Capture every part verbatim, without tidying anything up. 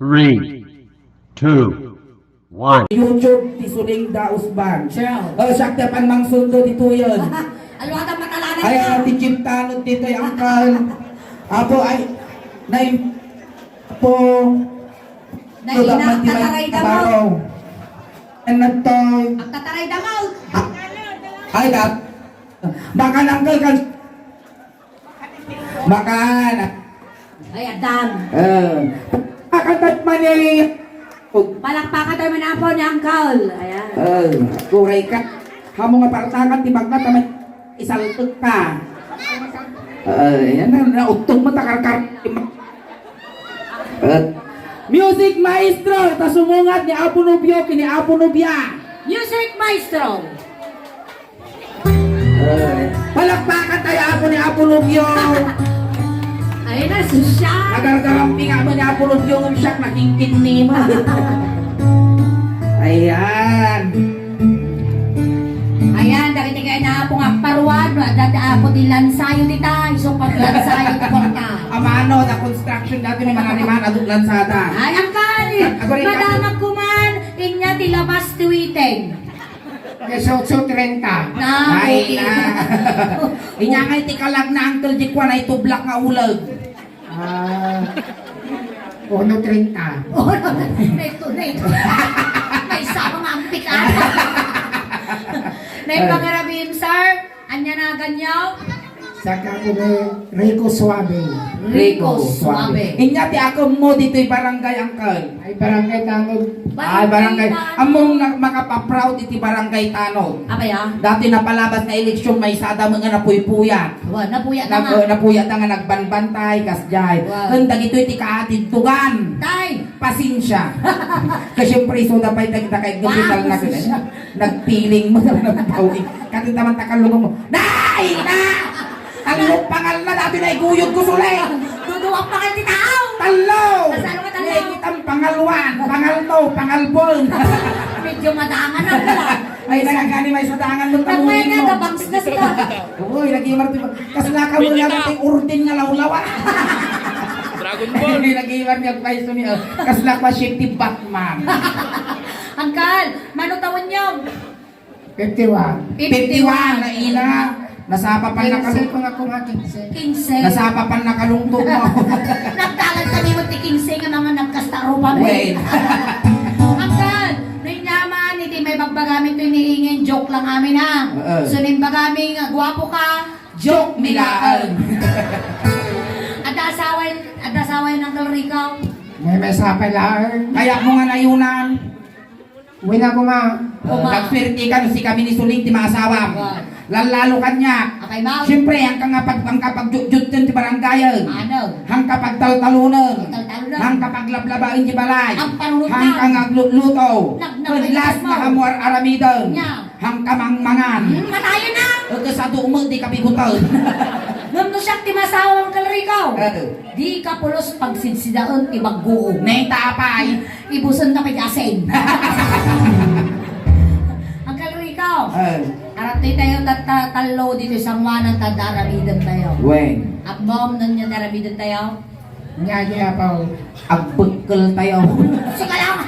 Three, two, one. YouTube ti Suling Daus Band. Siya. Oh, siak ti apan mangsundo ditoyen. Alwatan matalanan Ay, ka. Ti Jeep Tanod ditoy, angkan. Apo, ay, nay, apo. Nay, Ano ba ina, man ti may tataray da mo. Tataw? Ano to? Ang tataray da mo. Ay, dat. Baka nanggal kan Makan. Ay, adan. Eh. Akantat man ni Palakpakan tayo man apo ni Uncle. Ayan. Eh, kuray ka. Hamo nga partakan ti bagna ta may isaltek ka. Eh, yan na, nautong mo, takarkar. Eh, music maestro, ta sumungat ni Apo Nobio, kini Apo Nobia. Music maestro. Palakpakan tayo, apo ni Apo Lugyo. Ayun na, susya. Nagargarampi nga mo ni Apo Lugyo, ngem siak nakingkin ni mo. Ayan. Ayan, dagiti kay na apo nga paruan, no? Dati apo ti lansayo dita, iso pag lansayo ti kwarta. Amano, na construction dati may mga liman, aduk lansada. Ay, ang kali. Madamag kuman, inya ti labas ti witeng. Alas otso treinta. Na, Ay, okay. Na. Inya nga iti kalag na Uncle Jikwan ay tublak nga ulag. Ah, uno treinta. Uno, na ito, na ito. May sama nga ampik, ah. Na yung pangarabim, sir? Anya na ganyo? Saka ko ni Rico Suave. Rico Suave. Inya ti akem mo ditoy barangay, Uncle? Ay, barangay Tanod. Ay, barangay. Tanod. Ammom na makapaproud iti barangay Tanod. Apay, ah? Dati napalabas nga eleksyon, maysada met nga napuypuyat. Wa, napuyat na Nag-, nga. Napuyat na nga nagbanbantay, kasjay. Wa. Ken dagitoy ti kaatidtugan. Tay! Pasensia. Kasi siyempre, isu da pay dagita kay Ah, gapital na pasensia. Nagpiling mo sa nagpawing. Katin taman takalungan mo. Dai na! Tallo pangal na dati na iguyod ko, Sule. Duduwa pangal ti tao. Tallo! Kasano ka tallo? Ay, kitang pangalwan, pangalto, pangalbon. Medyo madangan na pala. Ay, nagagani may sadangan mo. Nagmaya na, tamuhin mo. Tabangs na sila. Uy, nagimar ti kasla ka mo Pwede na na. Ti urdin nga lawlawa. Dragon Ball. Nagimar niya pa iso ni, oh, kasla ka shit ti Batman. Angkal, mano taon niyo? Fifty-one. Fifty-one na ina. Nasapa pa na Quince kalung- ko nga kuma, quince. Quince. Nasapa pa na kalungtong mo. Nagdalan kami mo ti quince nga mga nagkasta rupa mo. Wait. Angkal, no inyaman, iti may bagbagami to iniingin, joke lang amin ha. Oo. So, nimbagami nga, guwapo ka, joke mi laeng. Adda asawa, adda asawa ni Uncle Rico? May, may sapay laeng. Kaya mo nga nayunan. Uwi na, kuma. Kuma. Nagswerte ka, no, si kami ni Suling ti maasawam. Wa. Lallalo kaniak. Apay, ma'am. Siyempre, ang ka nga pag-, ang kapagjutjutken ti barangayen. Ano? Ang kapagtaltalunen. Taltalunen. Ang kapaglablabaen ti balay. Ang panunot Ang na. Ka nga aglutluto. Nag-, nag-, Ken last nag-, na amuar aramiden. Nya. Ang kamangmangan. Hmm, matayen na. Ket sadu met ti kapigutan. Ngem no siak ti masawa, Uncle Rico. Eh. Di ka pulos pagsidsidaen ti baggoom. Neta apay? Ibusen ka pay ti asin. Uncle Rico. Eh. Aratay tayo tatta tallo dito sa Juanan ta daramiden tayo. Wen. Ammom no ania daramiden tayo? Nia, nia, Pao. Agbekkel tayo. Sika lang.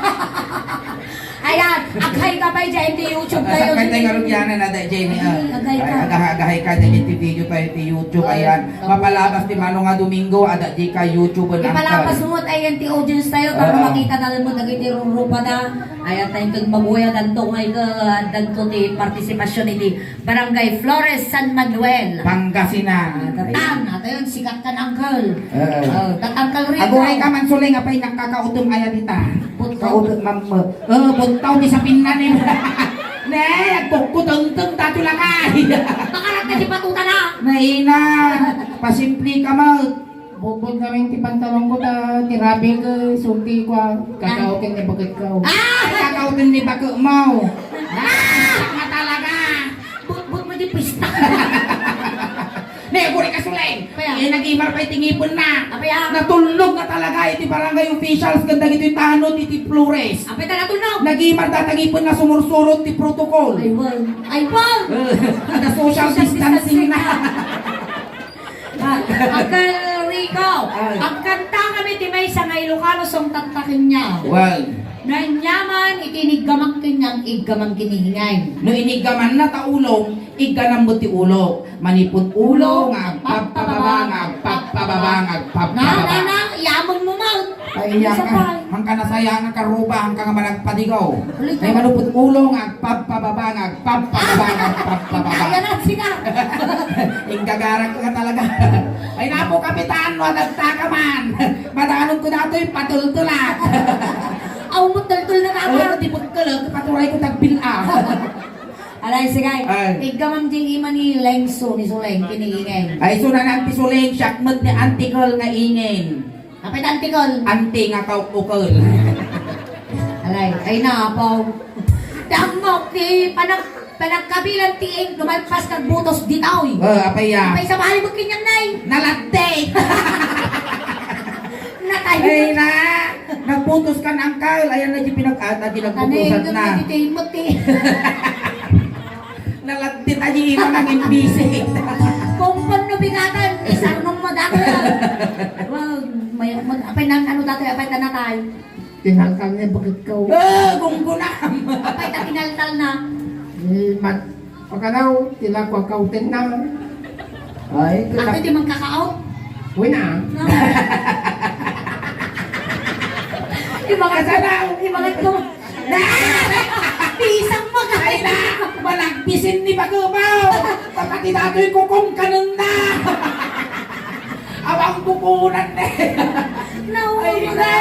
Ayan, aghay ka pay dyan ti YouTube tayo. Sakay tayo nga rugyanan, ada dyan, eh, ah. Aghay, aghay ka. Ay, aga-, agahay ka dyan ti video tayo ti YouTube, Ay, ayan. Opo. Mapalabas ti mano nga Domingo, ada di ka YouTube, ang Ipalabas angkal. Mo, ayan ti audience tayo, para Oo. Makita na lang mo, dagiti rurupa na. Ayan tayo, kag mabuya, danto nga ika, danto ti partisipasyon iti Barangay Flores, San Manuel. Pangasinan. Ah, datan, ato yun, sikat kan uncle. Oo. Oh, dat uncle Rico. Aguray ka man, Suling, apay nakakautom aya dita. Puto. Kautom, mam-, eh, puntaw ti sapinnan, eh. Ne, agpukko tengteng, tato lakay. Makarat na si Patuta na. Naina, pasimple ka, ma. Bukod kami ti pantalon ko, ta, ti rabi ko, sulti ko, ah, kakaotin ni bakit ko. Ah! Kakaotin ni bakit mo. Ah! Nga talaga. Butbut mo di pista. Ne, guri ka, Suling. Kaya? Eh, nagimar pa iti ngipin na. Apay, ah? Natulnog na talaga iti barangay officials ken dagitoy tanod iti Flores. Apay ta natulnog? Nagimar data ngipin na sumursurot ti protocol. Ay, wan. Ay, wan. Eh, nag-social Social distancing distancing na. Na. Ah, Uncle Rick, Ikaw, ay, agkanta kami ti maysa nga Ilocano song tatta kaniak. Wen. No aniaman iti iniggamak kaniak, iggamam ken ni ingay. No iniggamanna ta ulom, igganam met ti ulo. Manipud ulo nga agpabpababa, nga agpabpababa, nga agpabpababa. Na, na, na, iamon mo man. Ay, iya ka. Isa pa. Hangka nasaya nga karuba, hangka nga managpadigaw. Ulit. Ay, manipud ulo nga agpabpababa, nga agpabpababa, nga agpabpababa. Ay, ayan na, sika. Inggagarak ka talaga. Ay, napo, Kapitan, no, nagtaka man. Madanon ko datoy, patultulak. Aw, mo, tultul na ka. Ay, di pagkalag, paturay ko tagbil, ah. Alay, sige. Ay. Iggamam ti ima ni Lengso, ni Suleng, ken ni Ingay. Ay, sunanan ti Suleng, siak met ni Antikol nga ingin. Apay ti Antikol? Anti nga kaukukel. Alay, ay na, apaw. Dammok ti panag-, panagkabilan ti ing lumalpas kag butos ditoy. Oh, apay ya. Apay sabali mo kinyang nay. Nalagti. Natay. Ay na. Nagbutos kan angkal. Ayan na di pinag-ata, di nagbutosan na. Iti imot, eh. Nalagtit a di iba nang imbisi. Kung pano bigatan, isarnong mo dati. Wow, may, mag-, apay nang ano dati, apay ta natay. Tinangkal niya bakit ko. Ah, gunggunam. Apay ta tinaltal na. Ni mat-, Pakanaw, ti lakwa kauten na. Ay, kita. Ako ti mangkakaot? Uy na. No. Ibangat ko. Kasalaw. Ibangat ko. Pisang mo ka. Ay na, malagpisin ni Bagubaw. Tapati datoy kukong kanun na. Abang kukunan eh. No, ay, na.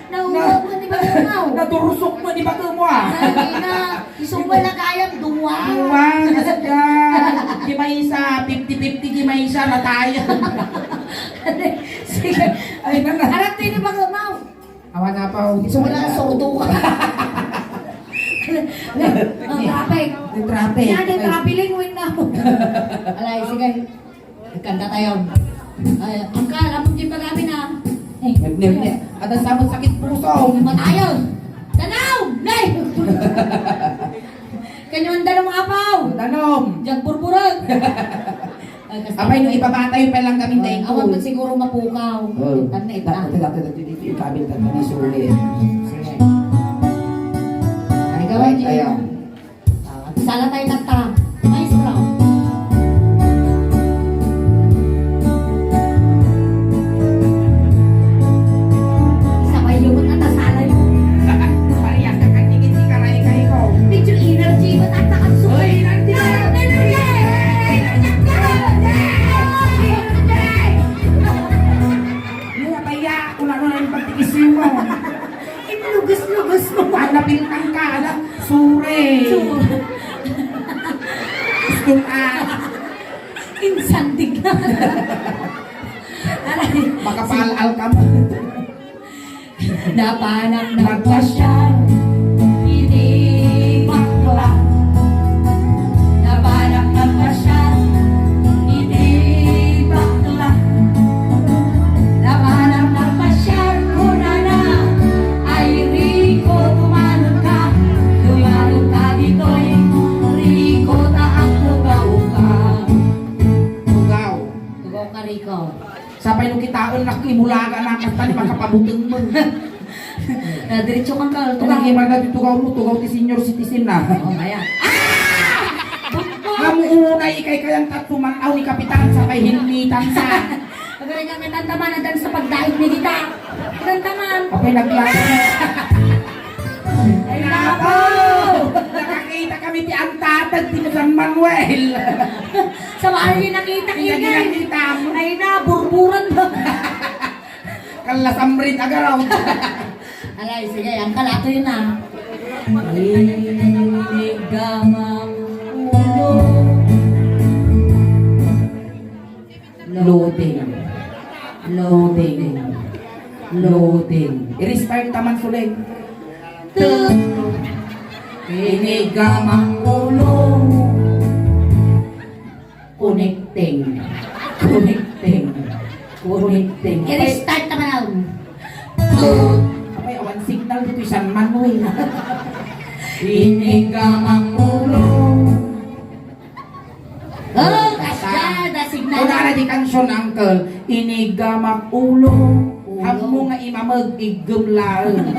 Naurog mo ni Bagumaw. Naturusok mo ni Bagumaw, ah. Ay, na. Isumba na kayang duwa. Duwa, kasi dyan. Di ba isa, fifty fifty, di ba isa, natayan. Sige. Ay, na, na. Harap tayo ni Bagumaw. Awan na pa, oh. Isumba na, sordo ka. Ang traffic. Ang traffic. Yan, ang traffic, win na. Alay, sige. Kanta tayo. Ay, angkal, amon di pag-amin, ah. Eh, nem, nem, nem. At ang sabot sakit puso. Matayo. Tanaw! Nay! Kanyang danom, apaw! Danom! Diyan purpurag. Ay, kas- Apay, no, ibaba tayo pa lang kami. Ay, dahil awan ko. Man siguro mapukaw. Oh. Tan na ita. Dati, dati, dati, dati, ikabil, dati, ni Suli. Sige. Ay, gawin, ay, ayan. Ah, sala tayo kanta. Maestro. Sabay yun, at sala yun. Parehas ka kaningin si Karay-Karay ko. Medyo energy mo, tatakang suki. Oy, energy! Energy! Energy! Energy! Ay, apaya, kung ano na yung pagtikis mo. Inlugas-lugas mo. Ang napiltang ka, ala, sure. Sure. Gusto ka. Insandig na. Aray. Makapal-al ka mo. Napanak na pasyal, hindi bakla. Napanak na pasyal, hindi bakla. Napanak na pasyal, kunana, ay Rico, tumanon ka. Tumanon ka ditoy, Rico, ta ang tugaw ka. Tugaw. Tugaw ka, Rico. Sapay no kitaen nak imulaga na kasta ni makapabuteng mo. Na diretso kang kal-, tugaw. Kung iman na ti tugaw mo, tugaw ti senior citizen na. Oh, ayan. Ah! Kamu una ikay kayang tatlo man aw ni Kapitan sapay hinmitan sa. Agari ka kay tantaman, adan sa pagdait ni kita. Tantaman. Apay naglasa na. Ay, nako! Nakakita kami ti antatag ti San Manuel. Sa bahay nakita. Hindi kaya nakita mo. Ay na, burburan ba? Kalasamrit agaraw. Alay, sige, ang kalato yun, ah. Inigamang ulo. Loading. Loading. Loading. I-restart taman, Suleng. Tut. Inigamang ulo. Connecting. Connecting. Connecting. I-restart taman. Tut. Apay, awan signal dito, San Manuel. Inigamang ulo. Oh, kasya, Signal. Kunana di kansion, Uncle, inigamak ulo. Ulo. Hammo nga imameg, iggem laeng.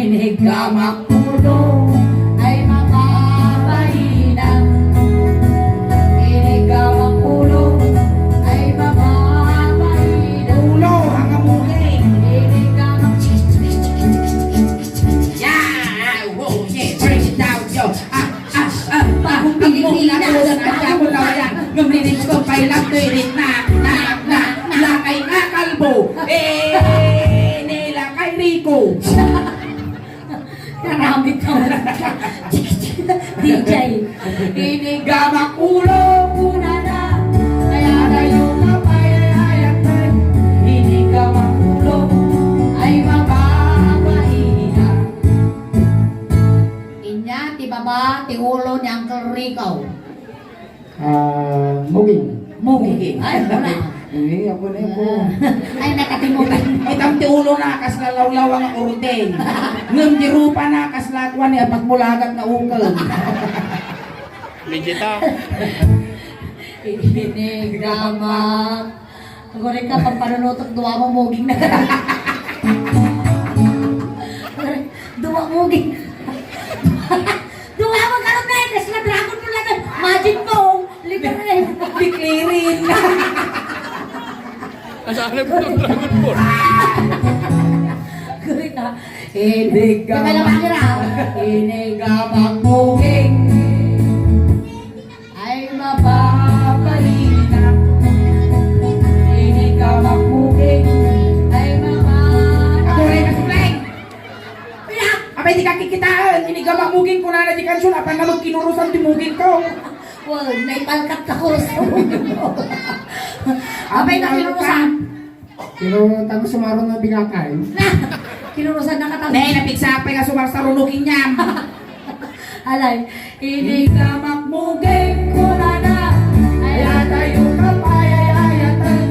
Inigamak ulo, ay mababaina. Inigamak ulo, ay mababaina. Ulo, hangamuging. Inigamak. Yeah! Wow, yeah, break it down, yo. Ah, ah, ah, ah, Pilipinas. Pilipinas. Ngem linis ko, pailang to, irit na, na, na, lakay nga kalbo. Eh, nilakay Rico. Naramit ka mo. D J. Inigamak ulo, kunana. Kaya kayo kapayayayan. Inigamak ulo, ay mababaina. Inya ti baba ti ulo ni Uncle Rico. Ah, muging. Muging. Ay, wala. Ay, ako na po. Ah. Ay, nakatimutan. Itam ti ulo na, kasla lawlaw nga urte. Ngem di rupa na, kasla kuan ni apagmulagat na ukel. Medyo ta. Inigamak. Agori ka, pampanunutok, dua mo muging na. Dua muging. Dua mo karon na, eh, kasi na dragon mo lang, eh. Magic mo, libre. Declaring. Asa na po ang dragon mo? Agori ka. Inigamak. Kaya lang, ah. Inigamak muging. Ay, mababalina. Inigamak muging. Ay, mababalina. Ako rin, Kasuleng! Pia! Apay, di ka kikitaan. Inigamak muging, kunana di kansion, apan na magkinurusan ti muging ko. Well, naipalkat ka ko sa muging ko. Apay, nakinurusan. Pero tago sumaro na binatay. Kinurusan na ka tago. Ne, napigsa pay nga sumarsaro no kinyam. Alay, inigamak muging kunana. Ay, atayo ka payayayatan.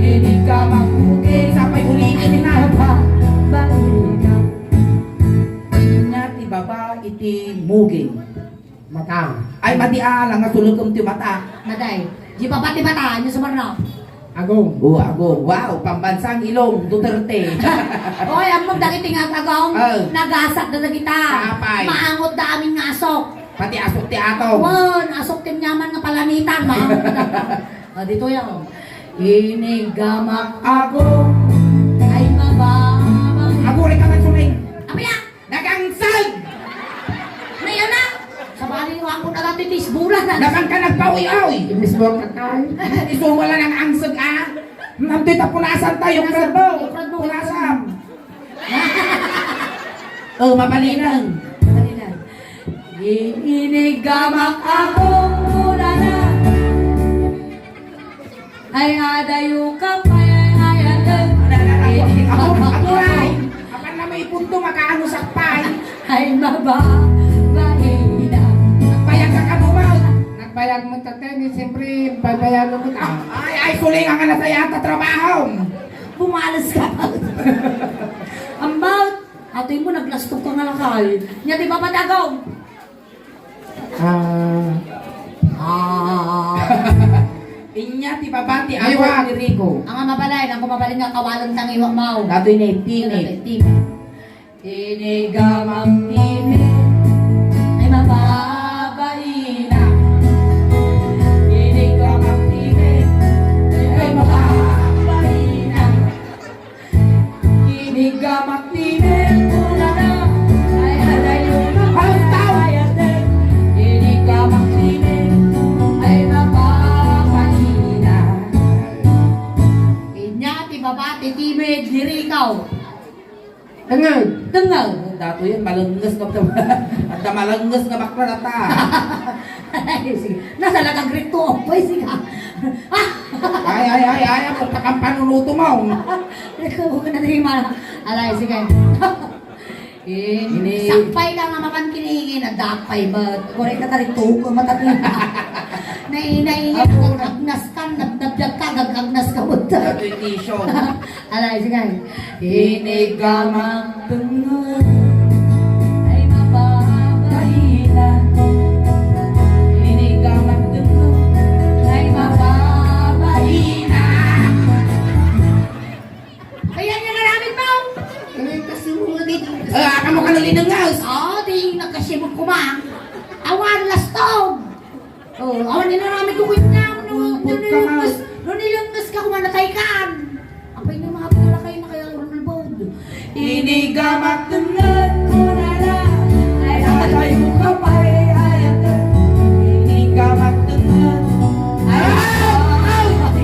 Inigamak muging, sapay ulitin na ba? Balikan. Inya ti baba iti muging. Mata. Ay, madi a, lang nga tulogem ti mata. Maday. Di pa pati mata, ano sa marna? Agong. Oh, agong. Wow, pambansang ilong, Duterte. Oy, ammom dagiti nga agong, oh, nagasat da dagita. Apay. Maangot da amin nga asok. Pati asok ti atong. Wen, asok ti nyaman nga palanitan, maangot da. Ah, dito yan. Inigamak agong. Ay, mababa. Aguri ka man, Suling. Apiya? Nagangsag! May anak! Sabali, wa mo na lang titis, bulan na. Naman ka nagpawi-awi. Imbis mo ang kakay. Iso mo lang ang angsag, ah. Nanti ta punasan tayo, Punasan, Brad Bo. Brad Bo. Punasan. Oh, mabalinan. Mabalinan. Inigamak ako, muna na. Ay, adayo ka, pay, ay, ay, ay, ay. Ako, ako, ay. Apan na may punto, makaano sa pay? Ay, maba, baina. Nagbayag ka, kabumaw. Nagbayag mo, tatay, ni siyempre, babayaran mo, ah. Ay, ay, suling ang anak sa yata trabaho. Pumalas ka pa. Ambot, atoy mo, naglastog ka nga lakay. Nya, di ba, patagaw? Ah. Ah. Inya ti baba ti Iwak. Apo ni Rico. Ang mabalay, ang kumabalin nga kawalan tang iwak mao. Datoy ni Timid. Timid. Tinigamang Timid. Ay mababaina. Tinigamang Timid. Ay mababaina. Inigamak ti Mel, kunana, ay, adayo na. Halos tao. Inigamak ti Mel, ay, mapapaina. Inya ti baba ti Timid, nirikaw. Tengag. Tengag. Dato yan, malenges nga, adda malenges nga bakla nata. Ay, sige. Nasa lakag rito, oy, sige. Ah! Ay, ay, ay, ay, ako, pakan panunuto mo. Ikaw, huwag ka na rin, ma-, alay, sige. Ini. Sakpay ka nga mapan kiniingin, adda pay, but, kuray ka tarik tuko, matatin. Nai-, nai-, Ako. Agnas ka, nag-, nagbiag ka, gag-, agnas ka, but. Ito yung tissue. Alay, sige. Inigamak tengel, ay mapapaina. Inigamak tengel, ay mapapaina. Inaramid ko kanya, no, no, Put ka, ma. Nilengges, no, nilengges ka, kumanatay kan. Apay nga mga pala kayo na kaya urulbod. Inigamak tenged ko na lang. Ay, ay, ay, ay, ay, ay. Inigamak tenged. Ay, ay, ay.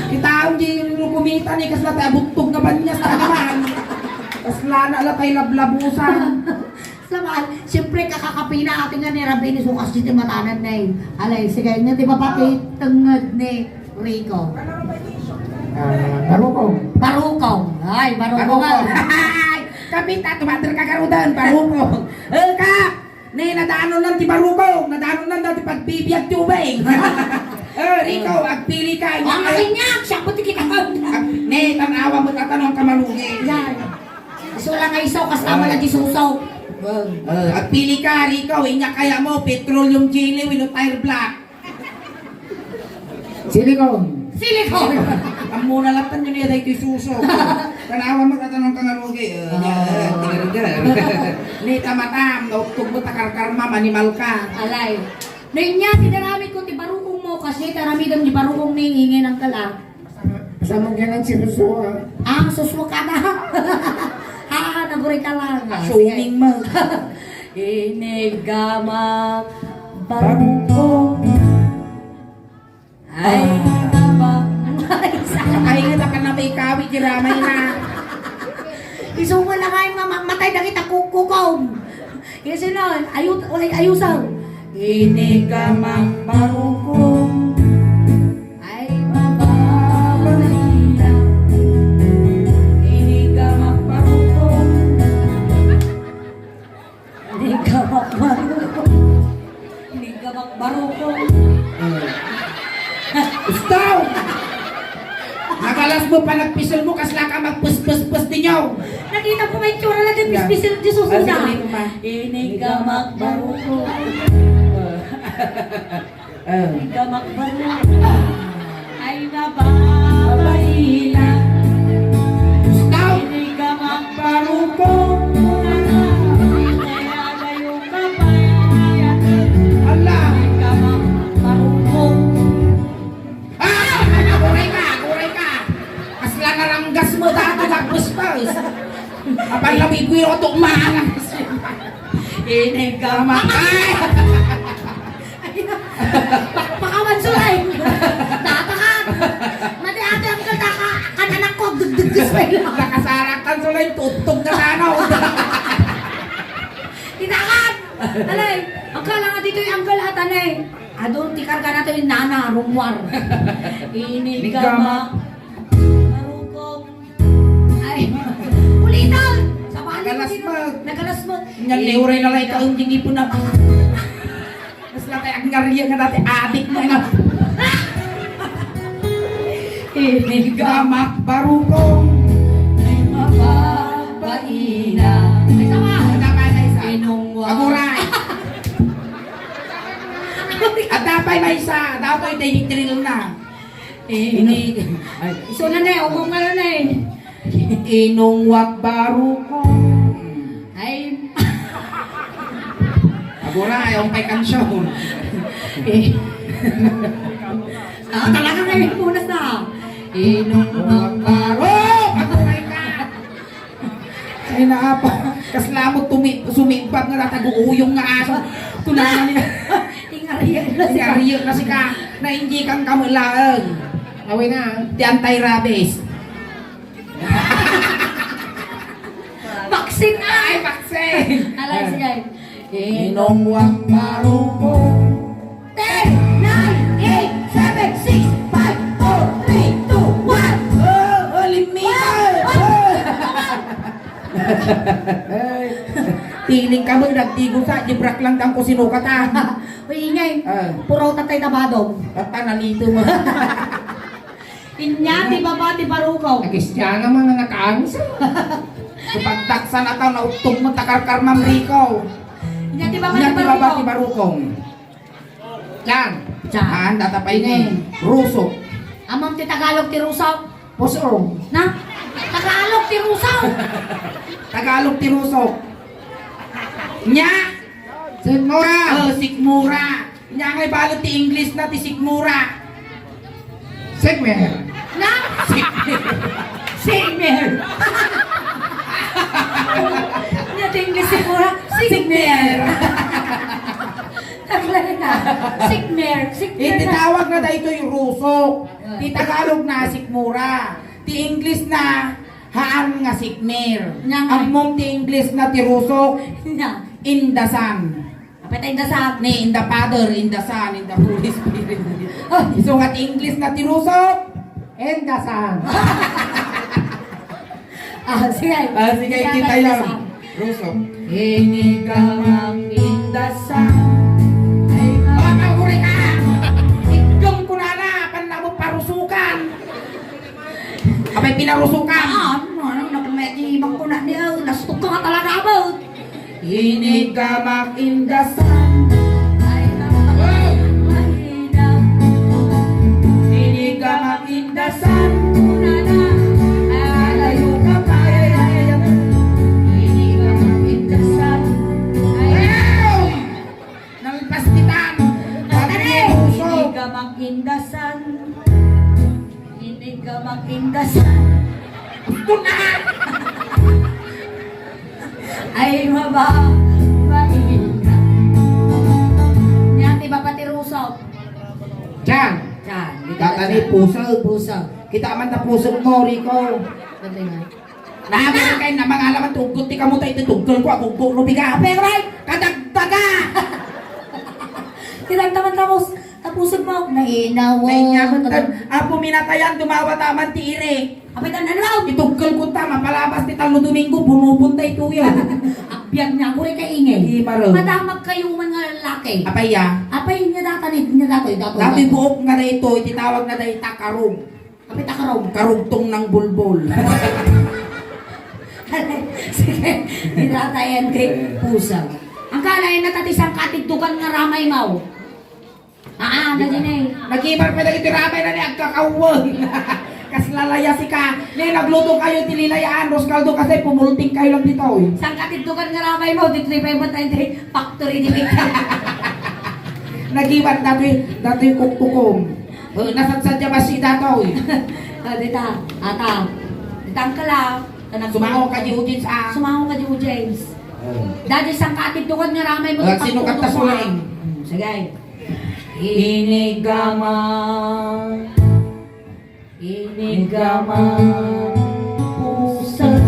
Kitaem di rukumita ni kasla tay abuttog nga banias ta naman. Kasla na la tay lablabusan. Saman, siyempre, kakakapina, ati nga ni Rabbi ni Sukas, di matanan na eh. Alay, sige, nga di ba pati tenged ni Rico? Ah, barukong. Barukong. Ay, barukong nga. Barukong. Ay, kapita, tumater ka garudan, barukong. Eh, ka! Ne, nadanon lang ti barukong, nadanon lang dati pagbibiag ti ubing. Eh, Rico, agpili ka. Ang akin niya, siya po ti kita. Ag-, ne, tanawa mo, tatanong ka malugi. Yan. Isu lang nga isu, kas tama na ti suso. Eh, agpili ka, Rico, inya kaya mo, petroleum jelly, wenno tire black. Silicone. Silicone. Ammona lang tanyo niya dahil iti suso. Tanawa mo, tatanong ka nga lugi. Eh, Ah. Tigargar. Ni tamatam, nauttog mo, takarkarmam, animal ka. Alay. Nainya, tinaramid ko ti barukong mo, kasi taramidem di barukong ni ingin ang kala. Sa mo ganun si Suso, ah. Ah, suso ka na. Ah, naguri ka lang. Ah, sige. Swimming mo. Inigamak barukong. Ay, Ah. Baba. Ay, nga baka na may kawit, di ramay na. Isu mo lang ay mama-, matay dagita kukukong. Kasi nun, ayu-, ay, ayusaw. Inigamak barukong. Ay, Baba, Maria. Inigamak barukong. Inigamak barukong. Inigamak barukong. Eh. Stop! Nagalas mo pa nagpisel mo, kasla ka magpuspuspuspus dinyo. Nakita ko may tsura lang din, Yeah. pispisil di susunod. Ah, sige, dito pa. Inigamak barukong. Eh. Eh. Inigamak barukong. Ay, nababaina. Stop! Inigamak barukong. Ay, agayo ka pa, ay, agayo. Ala! Inigamak barukong. Ah! Aguray ka! Aguray ka! Kasla nga ranggas mo dati, gabustos! Apan labigwi ro ito, maangas! Inigamak! Ay! Pakawan, Sulay! Tatakan! Madi ate, ang kaltaka, kan anak ko, dugdugdus pa yun. Nakasarak kan, Sulay, tutog na sana, oh. Tinakan! Alay, ang kala nga dito yung anggal at anay. Adun, ti karga na to yung nana, rumwar. Inigamak. Inigamak. Marukong. Ay, ulitan! Sa bahay Nagalasmag. Nagalasmag. Nyan, eh, uray na lang ikaw, hindi po na. Mas na tayo, ang ngarya nga dati, adik na nga. Inigamak barukong. Ay, mababaina. Ay, sama. Tama na isa. Inungwa. Aguray. At dapat may isa, dapat may tril na. Eh, ini-, ay. Isu na na eh, ugong na na eh. Inungwak barukong. Ay. Agora, ayaw pa'y kansyon. Eh. Ah, talaga kayo yung punas na. Inungwak barukong. Aguray ka. Ay, naapa. Kasla mo tumi-, sumigbag nga nataguuyong nga aso. Tunangan niya. Ingariyo na sika. Ingariyo na sika. Nainjikan ka mo laeng. Away na. Ti anti-rabies. Vaccine ay! Ay, vaccine! Alay, sige. Inungwak barukong. Ten, nine, eight, seven, six, five, four, three, two, one. Oh, oh, limit. Ah, ah, ah. Ay, piling ka mo, nagdigo sa, di brak lang kang kusino ka ta. Uy, ingay. Ah. Puro tatay tabadong. At panalito mo. Inya ti baba ti barukong. Nag-Kristiana man nga nakaangis. Kapag daksan ataw, nauttog mo, takarkar, Ma'am Rico. Inya ti baba ti barukong. Inya ti baba ti barukong. Chan. Chan. Ah, data pa ini. Rusok. Amam ti Tagalog ti rusok. Puso. Na? Tagalog ti rusok. Tagalog ti rusok. Nya? Sikmura. Oh, sikmura. Nya ngay balet ti English na ti sikmura. Sikmer. Na? Sikmer. Sikmer. Nya ti English sikmura. Sikmer. Taglay na. Sikmer. Sikmer. Iti tawag na daytoy rusok. Ti Tagalog na sikmura. Ti English na haan nga sikmer. Nya nga. Ammom ti English na ti rusok? Nya. In the Son. Apay ta in the Son? Ni in the Father, in the Son, in the Holy Spirit. Oh. Isu nga ti English na ti rusok? In the Son. Ah, sige. Ah, sige, kita yan. Rusok. Inigamak in the Son. Ay, baka uri ka! Iggem ko na na, panabo parusukan. Apay pinarusukan? Ah, ano, ano, naku, may ibang ko na niya, nastok ka nga talaga, abot. Inigamak in the Son. Ay, ay, ay, ay, ay. Inigamak in the Son. Kunana. Alayo ka pa, ay, ay, ay, ay. Inigamak in the Son. Ay. Ay! Nalpas kita, no? Basta ni, inigamak in the Son. Inigamak in the Son. Gusto na! Ay, maba. Baina. Nya, ti baba ti rusok. Diyan. Diyan. Data ni pusag. Pusag. Kita man na pusag mo, Rico. Pati nga. Nagari kay na mangalaman tuggot ti kamuta iti tugtol ko, aguggo no biga. Pero ay, kadagdaga! Kinanta man tapos, tapusag mo. Nainawa. Nainyaman ta. Apo minatayan, dumawat man ti iri. Apay tan, ano? Itugtol ko ta, mapalabas ti tallo Domingo, bumubon ta ito yan. Agbiag niya, kuri kay ingay. Di maro. Madamag kayo man nga lalaki. Apay ya? Apay niya datan, niya datoy, datoy. Datoy buok nga na ito, iti tawag na da ita karong. Apay ta karong? Karugtong ng bulbol. Sige, dinatayan ti pusag. Ang kalayan na tati sangkatidtukan nga ramay maw. Ah, ah, na din eh. Nag-ibar pa dagiti ramay na ni agkakaweng. Kas lalayasi ka. Ni nagluto kayo ti lilayaan, Roscaldo kasi pumulting kayo lang dito eh. Sangkatidtukan nga ramay maw, dito pa yung factory dito. Nag-ibar datoy, datoy kukkukom. Oh, nasadsad ya ba si Datoy? Ah, dita, ata. Dita ang kala. Sumango ka di audience, ah. Sumango ka di audience. Oh. Dati sangkatidtukan nga ramay mo. Ah, sino kanta suling? Hmm, sige. Inigama. Inigama. Pusag.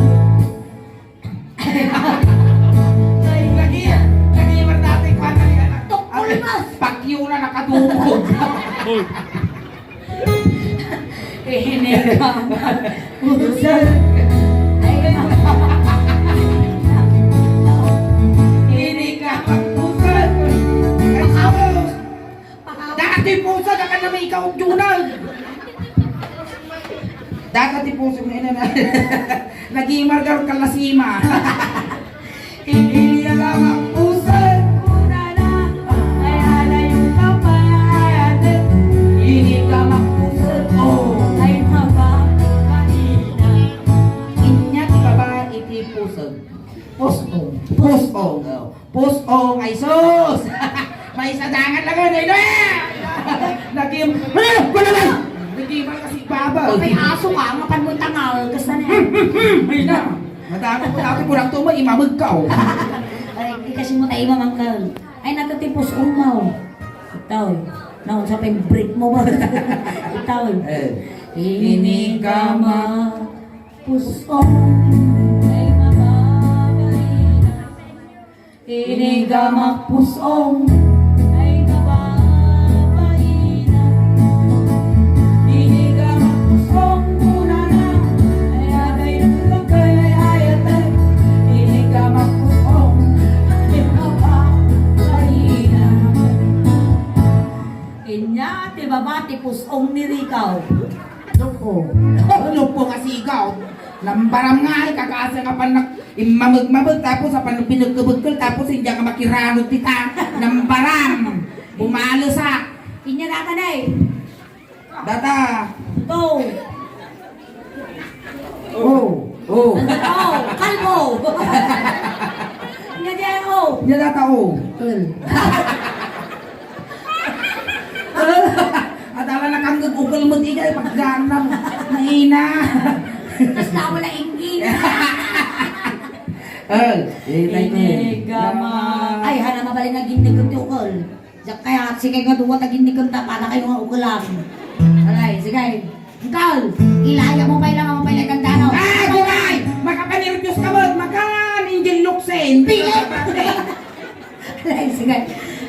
Lagi, lagi man dati, kuwan na yan. Tukol, mas. Pakyo na nakadukog. Hoy. Inigama. Pusag. Ay, inigama. Pusag. Ay, sus. Dati pusag, akan na may ikaw, Junal. Data ti puso nga ina na. Nagimargar ka lasima. Hindi na lamang pusag ko na na. Ay, alayo ka pa, ay, ate. Hindi ka mapusag, oh. Ay, maba, kanina. Inya ti babae iti pusag. Pusong. Pusong. Oh. Pusong, ay sus! May sadangan lang yun, eh, no? Nagim-, eh, wala lang! Nagim-, kasi baba. Ay, aso ka, nga panmuntangal, kasta na yan. Ay na. Madami ko dati, kurang tumo, imamag ka, oh. Ay, di kasi mo tayo imamangkal. Ay, natatipos umaw. Itaw, eh. Naon sa pa yung break mo ba? Itaw, eh. Eh. Inigama. Pusong ay mababaina. Inigamak pusong ay mababaina. Inigamak pusong kunana. Ay agay ng kagayayatan. Inigamak pusong ay mababaina. Inya ti baba ti pusong ni Rico. Lupo. Lupo nga sigaw. Nambaram nga ay kakaasa nga panak immamagmamag tapos apan pinagkabagkal tapos hindi ka makirano ti ta. Nambaram. Bumalesak. Inya data na eh. Data. Go. Oh, oh. Oh, kalbo. Nga di ay, oh. Diyan ata, oh. Kel. Adala na kang ukel mo di kay pagganam. Naina. Tapos na wala inggi. Eh, eh, eh, Inigama. Ay, hala, mabalin nga ginnigot ti ukel. Diyak kaya, sige nga duwa ta ginnigot ta, pada kayo nga ukelam. Alay, sige. Ikaw, ilaya mo pay lang, amo pay lang dandano. Ah, guray! Makapanerbios ka mo, makan, Angel Luksen. Pili! Alay, sige.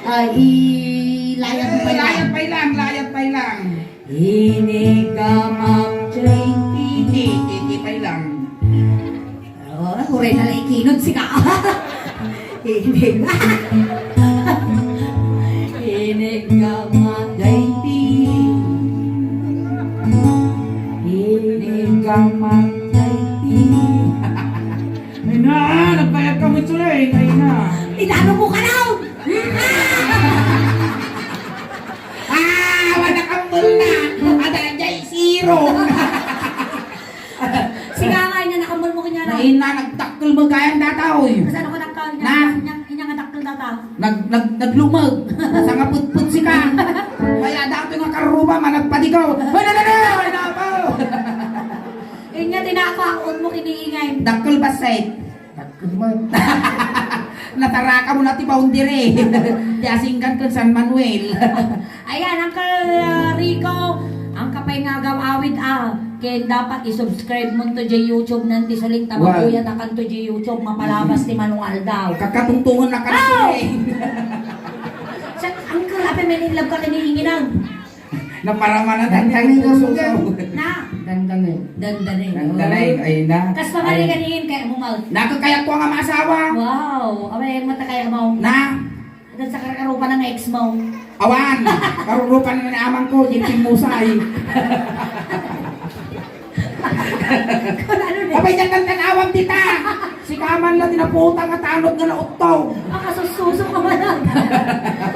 Ah, ilaya mo pay lang. Layat pay lang, layat pay lang. Inigama, J P. Di, di, di pay lang. Oh, uray na lang ikinod sika. Inig. Inigama, J P. Inigama, J P. Ay na, nagbayad kami, Tsulay. Ay na. Tinanong mo ka daw! Ah, wala kang mula. Ada jay zero. Siga nga, inya nakambal mo kanya na. Naina, nagdakkel mo kayang data, oy. Kasano ko dakkel? Na? Inya, inya nga dakkel data. Nag-, nag-, naglumag. Sa nga putput sika. Kaya dati nga karuba, managpadigaw. Hoy, na, na, na, hoy, na, pa. Inya, tinako ang un mo kiniingay. Dakkel baset. Dakkel man. Nataraka mo na ti boundary. Ti Asinggan ken San Manuel. Ayan, Uncle, uh, Rico, ang kapay nga agaw-awid, ah, ken dapat i-subscribe mo to jay YouTube nan ti suling ta Wow. Mabuya ta kanto jay YouTube, mapalabas ti Manong Aldaw. Kakatungtungan na kanto Oh! Eh. Siya, Uncle, apay may in love ka kini inginan. Naparamanan Dandanin ang puso. Na? Dandanin. Dandanin. Dandanin, Oh. Ay na. Kas pamaligan Ay. Iyan kaya mo mag- Nakakaya ko nga masawa. Wow. Abay, mata kaya mo. Na? Hanggang sa karkarupa ng ex mo. Awan! Karurupa na ni amang ko, yung pimusay. Kung ano na. Abay, dyan ang tanawang dita! Si Kaman na tinaputa nga tanod nga nautog. Makasususo ka ba lang?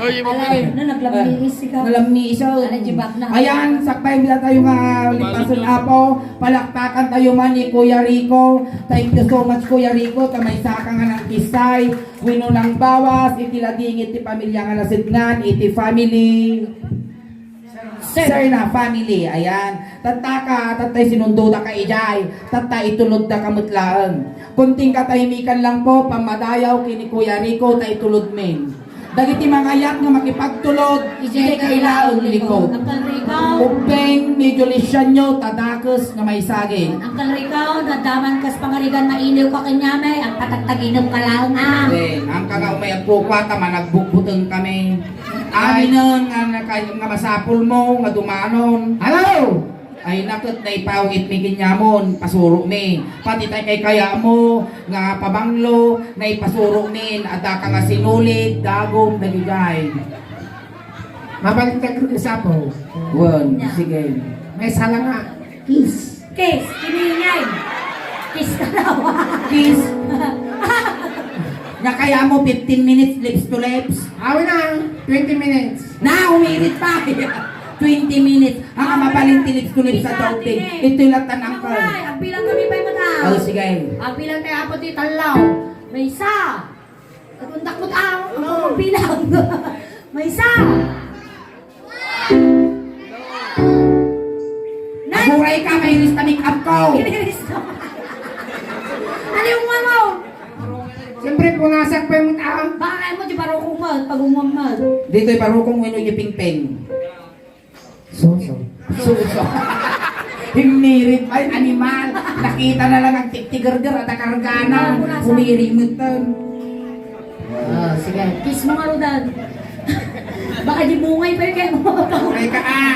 Oy, yung Alay, mga na naglamniis ikaw. Nalamniis, oh. Ano, jibak na. Ayan, sakbay nila tayo nga lipasan, Apo. Palakpakan tayo man ni Kuya Rico. Thank you so much, Kuya Rico. Tamay saka nga ng kisay. Wenno nangbawas iti ladingit ti pamilya nga nasedngan iti family. Sir. Sir na family, ayan. Tattaka, tattay sinundoda ka idiay, tatta itulodda ka met laeng. Kunting katahimikan lang po, pammadayaw ken ni Kuya Rico, ta itulodmin. Dagiti mangayat nga makipagtulod, idiay kailaeng likod. Uncle Rico. Ubbing, medyo lisyanyo, ta dakes nga maisagid. Uncle Rico, naddaman kas pangarigan mailiw ka kaniami, agpatagtaginep ka laeng, ah. Wen, angka nga umay agkukuata, managbutbuteng kami. Aminen nga naka-, nga masapul mo, nga dumanon. Hello! Ay, naket naipawit mi kaniamon, pasuro mi. Pati tay kay kaya mo, nga pabanglo, naipasuro min, adda ka nga sinulid, dagom, dagigay. Mabalik na group sa po. Wen, Ya. Sige. May sala nga. Kiss. Kiss, kiningay. Kiss ka daw. Kiss. Nga kaya mo fifteen minutes lips to lips? Awa na, twenty minutes. Na, umirit pa. Twenty minutes. Ang Awa mabalin na. Ti lips to lips sa Isa, daupin. Tine. Ito'y latan ang Aray, agbilang kami pa yung mata. Oh, sige. Agbilang tayo apo ti talaw. May isa. Katundak mo tao. Ano? Ang bilang. May isa. Nay! Aguray ka, may lista make up ko. Kinirista. Aliw nga mo. Siyempre, punasan pa yung tao. Baka kaya mo, di barukong mo, pag-umam mo. Dito'y barukong mo, yung ipingping. Suso. Suso. Himmirit, ay, animal. Nakita na lang ang tiktigerger at ang kargana. Humirimit. Ah, sige. Kiss mo nga, Rodan. Baka di bungay pa yun, kaya mo. Ay ka, ah.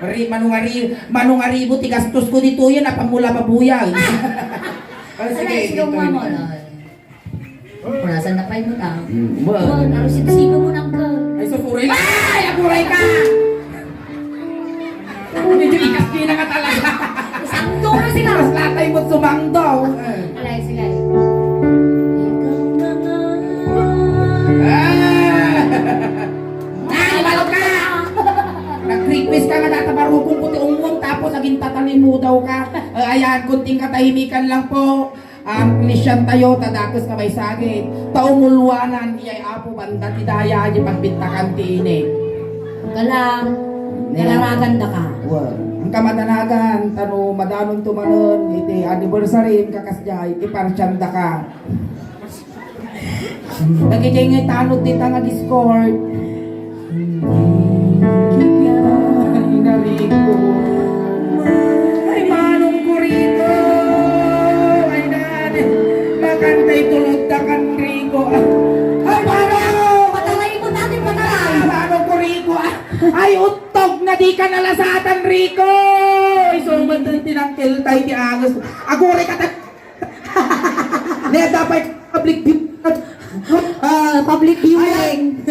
Ri-, manungari-, manungaribo, ti gastos ko dito yan, apamula mabuyag. Ah, sige, sige, ito mo, yun. Ano? Punasan na pa yung mata. Hmm, ba? Bon, aro sipsipo mo nang ka. Ay, susuray. Ay, aguray ka! Medyo ikas din na ka talaga. Sakto na sila. Mas latay mo sumangdo. Alay, sige. Ikaw na nga. Ah! Ay, balot ka! Nag-request ka nga data barukong puti ungwon, tapos naging tatanim mo daw ka. Eh, ayan, kunting katahimikan lang po. Ang Kristiantayo, ta dakes nga maisagid, ta umuluanan iyay Apo banda ti daya di pagbittakan ti ini. Kalam, Ne. Kalamagan da ka. Wa, ang kamadanagan, tano madanon tumanon, iti anniversary, kakasdiay, ipartian da ka. Dagiti nga itanod dita nga Discord. Ay, Manong Rico! Ay, nani, makantay tulod da kan Rico. Ay, Manong! Pataray mo natin, pataray! Manong Rico, ah! Ay, uttog na di ka nalasatan, Rico! Ay, so, tinangkel tayo ti angas. Aguri ka ta-, Ne, dapat public view. Ah, public viewing.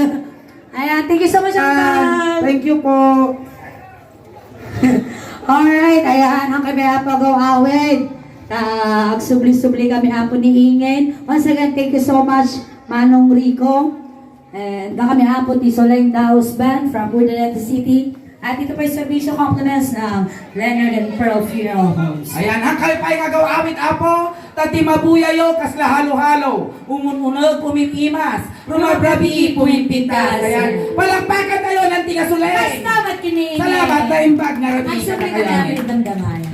Ayan, thank you so much, Uncle. Thank you po. Alright, ayan, ang kami pag-awid. Ta, agsubli-subli kami, Apo, ni Ingen. Once again, thank you so much, Manong Rico. And da kami, Apo, ti Soleng Daos Band from Urdaneta City. At ito po'y serbisyo compliments ng Leonard and Pearl Funeral Homes. Ayan, ang kalpay nga agaw-awid, Apo, ta ti mabuyayo kasla halo-halo, umun-uneg, umim-imas, rumabrabii, pumimpintas. Ayan, palakpakan tayo ng tigasulay. Basta magkinig. Salamat, naimbag nga rabii. Ang sabi ka namin, damdaman.